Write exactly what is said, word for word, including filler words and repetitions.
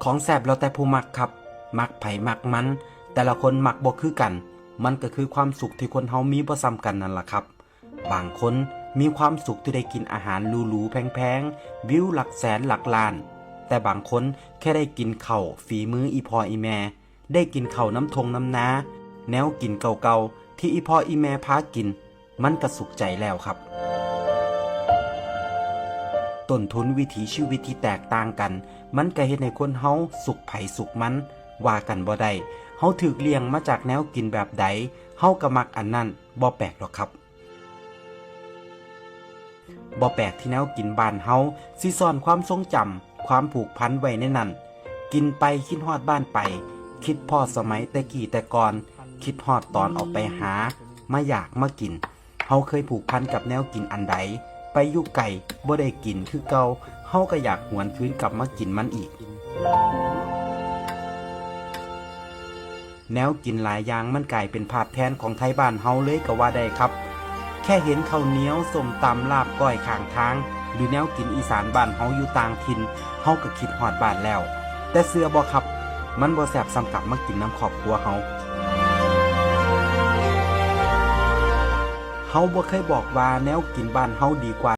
ของแซ่บแล้วแต่ผู้มักครับ มักไผมักมัน แต่ละคนมักบ่คือกัน มันก็คือความสุขที่คนเฮามีบ่ส่ำกันนั่นล่ะครับ บางคนมีความสุขที่ได้กินอาหารหรูๆแพงๆ วิวหลักแสนหลักล้าน แต่บางคนแค่ได้กินข้าวฝีมืออีพ่ออีแม่ ได้กินข้าวนำท่งนำนา แนวกินเก่าๆที่อีพ่ออีแม่พากิน มันก็สุขใจแล้วครับ ต้นทุนวิถีชีวิตที่แตกต่างกัน มันก็เฮ็ดให้คนเฮาสุขไผสุขมัน ว่ากันบ่ได้ เฮาถูกเลี้ยงมาจากแนวกินแบบใด เฮาก็มักอันนั้น บ่แปลกดอกครับ บ่แปลกที่แนวกินบ้านเฮาสิซ่อนความทรงจำ ความผูกพันไว้ในนั้น กินไปคิดฮอดบ้านไป คิดพ้อสมัยแต่กี้แต่ก่อน คิดฮอดตอนออกไปหา มาอยากมากิน เฮาเคยผูกพันกับแนวกินอันใด ไปอยู่ไกลบ่ได้กินคือเก่า เฮาก็อยากหวนคืนกลับมากินมันอีก แนวกินหลายอย่างมันกลายเป็นภาพแทนของไทบ้านเฮาเลยก็ว่าได้ครับ แค่เห็นข้าวเหนียว ส้มตำ ลาบก้อยข้างทาง หรือแนวกินอีสานบ้านเฮาอยู่ต่างถิ่น เฮาก็คิดฮอดบ้านแล้ว แต่เชื่อบ่ครับ มันบ่แซ่บส่ำกลับมากินนำครอบครัวเฮา เฮาบ่เคยบอกว่าแนวกินบ้านเฮาดีกว่า